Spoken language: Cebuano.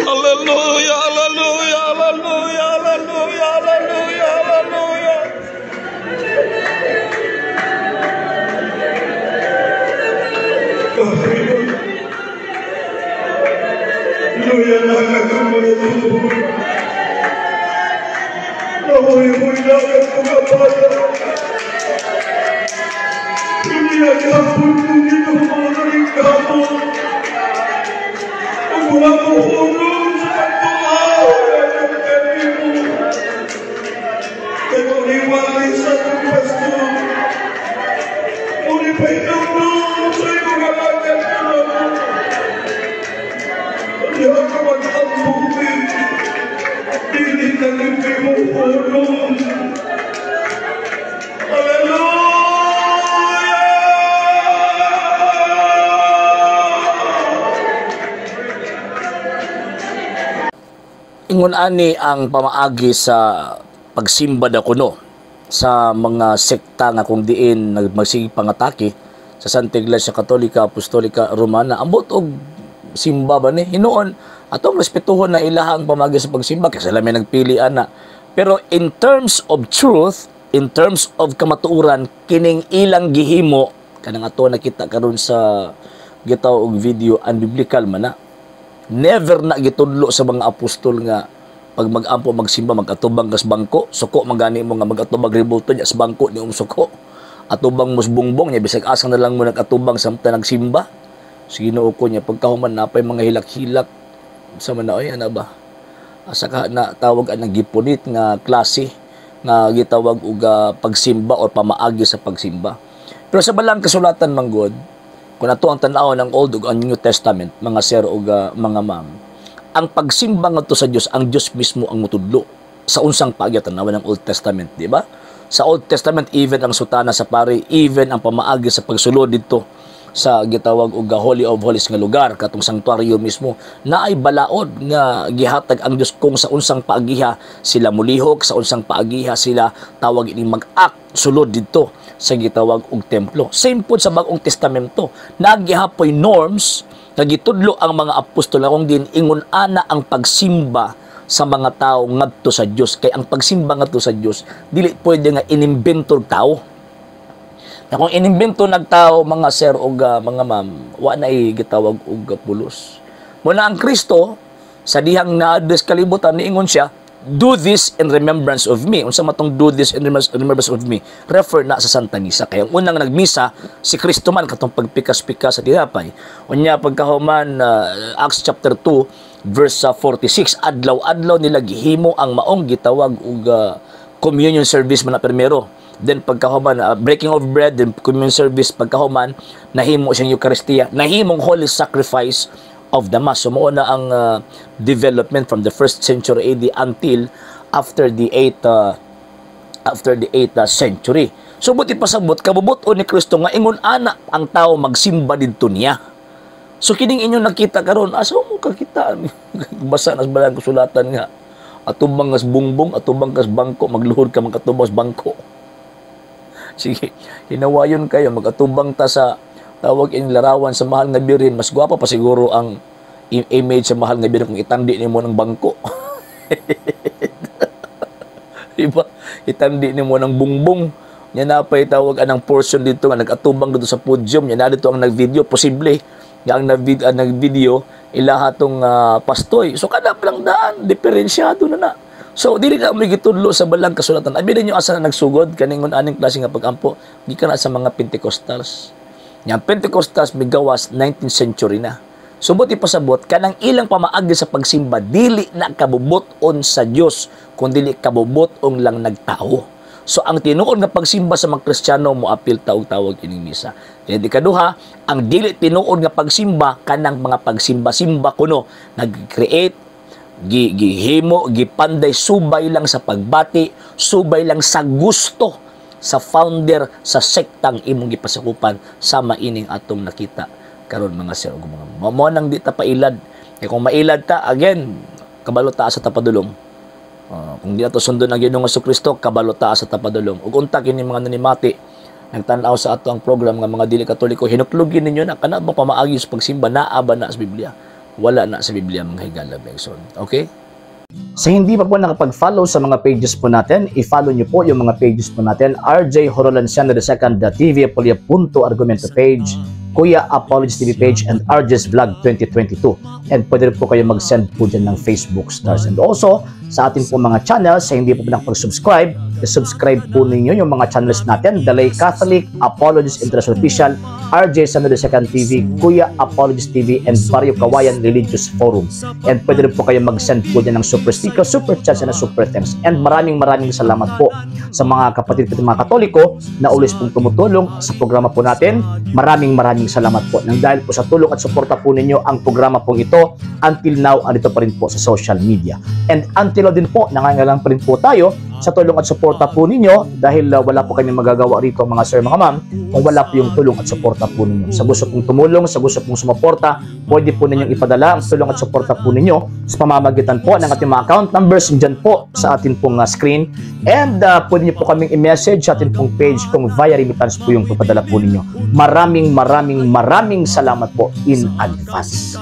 Hallelujah, hallelujah, hallelujah, hallelujah, hallelujah, hallelujah. Hallelujah, nakakamulo. Nahuy-huy na ang mga bata. Piniyagapon mo Ginoo ng kamo. Ug wala mo hulong sa pagtuaw ng kanimo. Kay uniwali sa atong pastor. Uni pahinumdum sa imong alagad Ginoo. Diha ka mag-ambuhin. Dili na gyud mo hulong. Hallelujah! Ingon ani ang pamaagi sa pagsimba da kuno sa mga sekta nga kung diin nagmagsige pangatake sa Santa Iglesia Katolika Apostolika Romana. Ambot og simba ba ni hinuon atong respetuhon na ilahang pamaagi sa pagsimba kasi sila may nagpili ana. Pero in terms of truth, in terms of kamatuoran, kining ilang gihimo kanang ato nakita karon sa gitaw og video unbiblical man na. Never na gitudlo sa mga apostol nga pag mag-ampo magsimba magatubang kas bangko, suko magani mo nga magatubang rebulto nya sa bangko ni suko. Atubang mo sa bongbong nya bisag asa na lang mo nagatubang samtang nagsimba. Sa Ginoo ko nya pagkahuman napay mga hilak-hilak sa manaoy ana ba? Asa ka na tawag anang gipunit nga klase nga gitawag og pagsimba o pamaagi sa pagsimba. Pero sa balang kasulatan manggod, kung ato ang tan-aw ng Old ug ang New Testament, mga sir ug mga ma'am, ang pagsimba ngadto sa Dios, ang Dios mismo ang mutudlo sa unsang paagi. Tan-awan ng Old Testament, di ba? Sa Old Testament, even ang sutana sa pari, even ang pamaagi sa pagsulod didto sa gitawag og Holy of Holies nga lugar, katong sanctuario mismo, naay balaod nga gihatag ang Dios kung sa unsang paagiha sila mulihok, sa unsang paagiha sila tawag ini mag-act sulod didto sa gitawag og templo. Same pod sa Bagong Testamento, nagihapoy norms nga gitudlo ang mga apostol na kung din ingon ana ang pagsimba sa mga tao ngadto sa Dios, kay ang pagsimba ngadto sa Dios dili pwede nga inimbento og tao. Na kung inimbento nagtao mga sir og mga ma'am, wa na gitawag og pulos. Muna ang Kristo sa dihang na-address kalibutan, niingon siya, do this in remembrance of me. Unsa man tong do this in remembrance of me? Refer na sa Santa Misa. Kaya ang unang nagmisa si Kristo man katong pagpikas-pikas sa tinapay. Unya pagkahuman Acts chapter 2 verse 46, adlaw-adlaw nila gihimo ang maong gitawag og communion service man na primero. Then pagkahuman breaking of bread, then communion service, pagkahuman nahimo siyang Eucharistia, nahimong holy sacrifice of the Mass. So mao na ang development from the 1st century AD until after the 8th century. So buti pasabot kabubut-on ni Kristo nga ingon ana ang tao magsimba didto niya. So kining inyong nakita karon, asa mo kakita? Basa nas balang kasulatan nga atubang kas bungbong, atubang kas bangko, magluhod ka magkatubang sa bangko. Sige, hinawayon kayo, magatubang ta sa tawag in larawan sa mahal nga birin, mas gwapa pa siguro ang image sa mahal nga birin kung itandi nimo ng bangko. Diba? Itandi nimo ng bungbong. Nya napay tawag anang portion dito nga nagatubang dito sa podium, nya na dito ang nagvideo, posible nga ang nagvideo ilaha tong pastoy. So kada pa lang daan, diferensyado na na. So dili na may gitudlo sa balang kasulatan. Abi ninyo asa na nagsugod kaningon aning klase nga pagampo gikan na sa mga Pentecostals. Yang Pentecostals migawas 19th century na. So buti pasabot kanang ilang pamaagi sa pagsimba dili na kabubut-on sa Dios kun dili kabubut-on lang nagtao. So ang tinuod nga pagsimba sa mga Kristiyano moapil ta og tawag ining misa. Kaya di kaduha, ang dili tinuod nga pagsimba kanang mga pagsimba-simba kuno nag-create, gihimo, gipanday, subay lang sa pagbati, subay lang sa gusto sa founder sa sektang imong gipasakupan sama ining atong nakita karon mga sir ug mga ma'am. Mao nang di ta pailad. Kay kung mailad ta, again, kabalo ta sa tapadulong. Kung di nato sundon ang Ginoong Kristo, kabalo ta sa tapadulong. Ug unta kini mga nanimati nagtan-aw sa ato ang program nga mga dili Katoliko, hinuklogin ninyo na kana bang pamaagi sa pagsimba naa ba na sa Biblia? Wala na sa Biblia, mga higala, mga igsoon. Okay? Sa hindi pa po nakapag-follow sa mga pages po natin, i-follow nyo po yung mga pages po natin. RJ Horolanciano II, TV Apolia Punto Argumento page, Kuya Apologies TV page, and RJ's Vlog 2022. And pwede rin po kayo mag-send po dyan ng Facebook stars. And also, sa ating po mga channels, sa hindi po nakapag-subscribe, i-subscribe po ninyo yung mga channels natin: The Lay Catholic, Apologies International Official, RJ Sano II TV, Kuya Apologies TV, and Barrio Kawayan Religious Forum. And pwede rin po kayo mag-send po dyan ng super sticker, super chats, and super thanks. And maraming maraming salamat po sa mga kapatid ko, mga Katoliko na always pong tumutulong sa programa po natin. Maraming maraming salamat po. Nang dahil po sa tulong at suporta po ninyo, ang programa pong ito until now andito pa rin po sa social media. And until now din po, nangangailangan pa rin po tayo sa tulong at suporta po ninyo dahil wala po kami magagawa rito, mga sir, mga ma'am, kung wala po yung tulong at suporta po ninyo. Sa gusto pong tumulong, sa gusto pong sumuporta, pwede po ninyong ipadala ang tulong at suporta po ninyo sa pamamagitan po ng ating mga account numbers dyan po sa atin pong screen. And pwede niyo po kaming i-message sa atin pong page kung via remittance po yung papadala po ninyo. Maraming maraming maraming salamat po in advance.